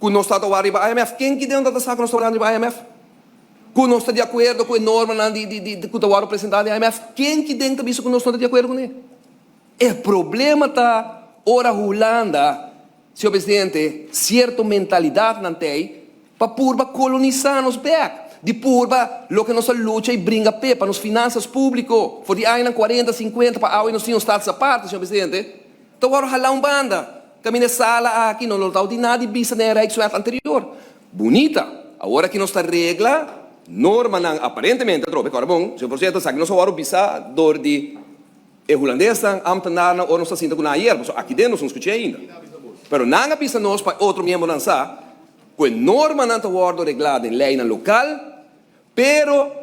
Ku nos ta wak riba IMF. Ken ki den ta sa ku nos ta wak riba IMF? Ku nos ta di akuerdo ku e normanan di di di ku ta wòrdu presentá di IMF? Ken ki den ta bisa ku nos no ta di akuerdo kuné? E problema ta ora Hulanda, señor presidente, sierto mentalidatnan t'ei pa purba kolonisá nos bèk, di purba loke nos a lucha i bringa p'e pa nos finansas públiko for di añanan kuarenta, sinkuenta pa awe nos tin un status aparte, señor presidente. Ta wòrdu halá un banda. Kaminda e sala aki no lo ta di nada di bisa den e Rijkswet anterior. Bunita! Awor aki nos ta regla normanan aparentemente atrobe, kòrda bon, señor presidente, esaki nos a wòrdu bisa dor di e hulandesnan, ambtenarnan, ora nos ta sinta ku nan ayer, pasobra aki den nos no skuch'é ainda. Pero nan a bisa nos pa e otro miembronan sa ku e normanan ta wòrdu reglá den leinan lokal, pero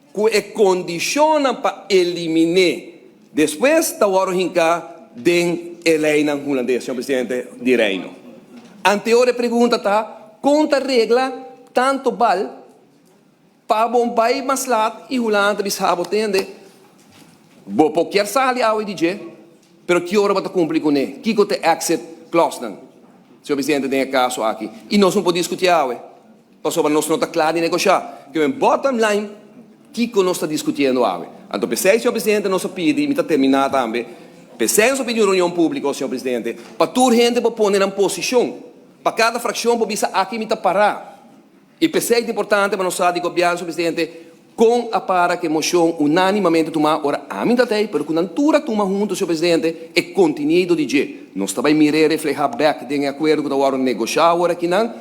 Ku e kondishonnan pa elimin'é despues ta wòrdu hinká den e leinan hulandes, señor presidente di Reino. Anteor e pregunta ta, kon ta regla tantu bal pa bo bai mas lat i Hulanda ta bisa bo tende, bo por kier sali awe di dje, pero ki ora bo ta kumpli kuné? Kiko ta e exit clausenan, señor presidente, den e kaso aki? I nos no por diskutí awe. Pasobra nos no ta kla di negoshá. Ke men bottom line, kiko nos ta diskutiendo awe? Anto p'esei, señor presidente, nos a pidi, i mi ta terminá tambe, p'esei nos a pidi un reunion públiko, señor presidente, pa tur hende por pone nan posishon, pa kada frakshon por bisa aki mi ta pará. I p'esei ta importante pa nos sa di gobièrnu, señor presidente, Kon a para ku e moshon unánimamente tumá ora ami ta tei, pero ku nan tur a tuma huntu, señor presidente, e kontenido di dje. Nos ta bai mir'é reflehá bèk den e akuerdo ku ta wòrdu negoshá awor akinan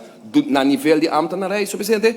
na nivel di ámtenarij, señor presidente.